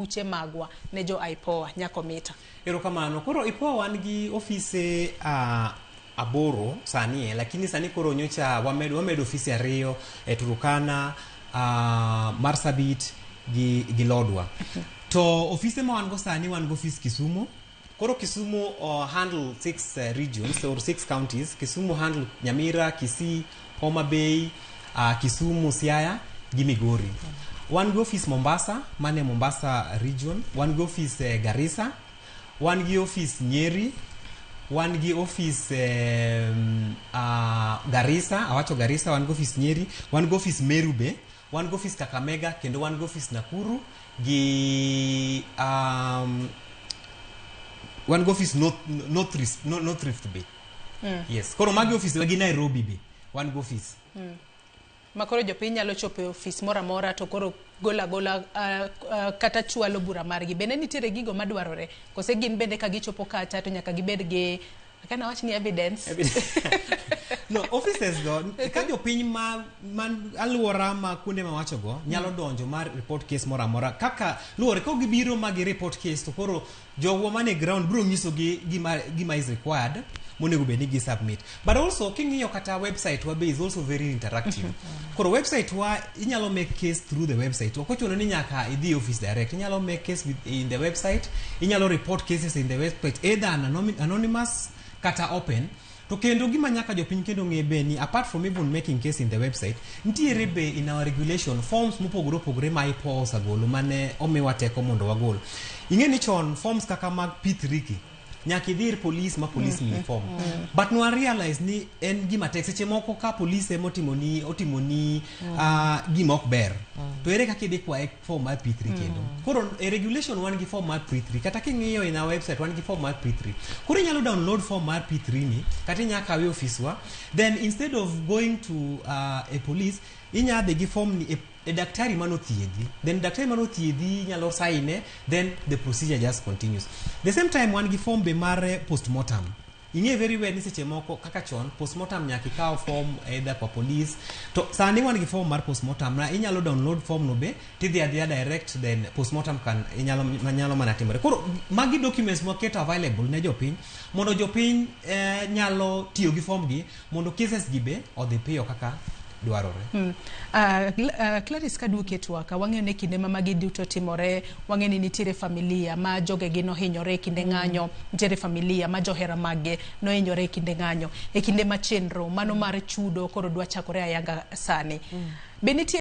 Buche magwa ne jo IPOA nyakomita. Erokamano. Koro IPOA wan gi ofise aboro sani e, lakini sani koro nyocha wamedo ofise ariyo e Turkana, Marsabit gi Lodwar. To ofise ma wan go sani, wan go ofis Kisumu. Koro Kisumu handle six regions or six counties. Kisumu handle Nyamira, Kisii, Homa Bay, Kisumu, Siaya gi Migori. Wan gi ofis Mombasa, mane Mombasa region. Wan gi ofis Garissa. Wan gi ofis Nyeri. Wan gi ofis Garissa, awacho Garissa, wan gi ofis Nyeri, wan gi ofis Meru be, wan gi ofis Kakamega, kendo wan gi ofis Nakuru gi wan gi ofis North Rift be. Yes. Koro magi ofis gi Nairobi be. Wan gi ofis. Ma koro jopiny nyalo chopo e ofis moro amora to koro gola gola kata chwalo bura margi. Bende nitiere gigo madwarore kose gin bende ka gichopo kacha to nyaka gibed gi, akana wach ni, evidence? No, offices go ka jopiny ma aluora ma kuonde mawacho go nyalo donjo mar report case moro amora kaka luwore ka gibiro ma gi report case, to koro jogwa mane ground biro nyisogi gima is required monego bed ni gi submit. But also king'iyo kata website wa be is also very interactive. Koro website wa inyalo make case through the website. Ok ochuno ni nyaka idhi office direct. Inyalo make case in the website, inyalo report cases in the website, either anonymous kata open. To kendo gima nyaka jopiny kendo ng'e be ni apart from even making case in the website, nitiere be in our regulation forms mopogore opogore ma IPOA osegolo mane omiwa teko mondo wagol. Ing'e ni chon forms kaka mag P3 ki nyaka idhi ir police ma police miyi form, but nwa realize ni en gima tek seche moko ka police ema otimoni gima ok ber, to ere kaka idhi kwaye form mar P3? Kendo koro e regulation wan gi form mar P3. Kata king'iyo in our website, wan gi form mar P3. Koro inyalo download form mar P3 ni kata inya kawe e office wa. Then instead of going to a police, inya dhi gi form ni e daktari manothiedhi. Then daktari manothiedhi nyalo sign, then the procedure just continues. The same time, wan gi form be mar postmortem. Ing'e very well ni seche moko kaka chon postmortem nyaka ikaw form either kwa police, to sani wan gi form mar postmortem na inyalo download form no be tidhi adhiya direct, then postmortem kan inyalo nyalo mana timore. Koro magi documents mwaketo available ne jopiny mondo jopiny nyalo tiyo gi form gi mondo cases gi be odhi piyo kaka dwarore. Clarice, kaduoki e twaka, wang'eyo ni kinde ma magi duto timore, wang'eyo ni nitiere familia ma jogegi nohinyore e kinde ng'anyo, nitiere familia ma johera maggi nohinyore e kinde ng'anyo, e kinde ma chenro mano mar chudo koro dwa chakore ayanga sani. Be nitie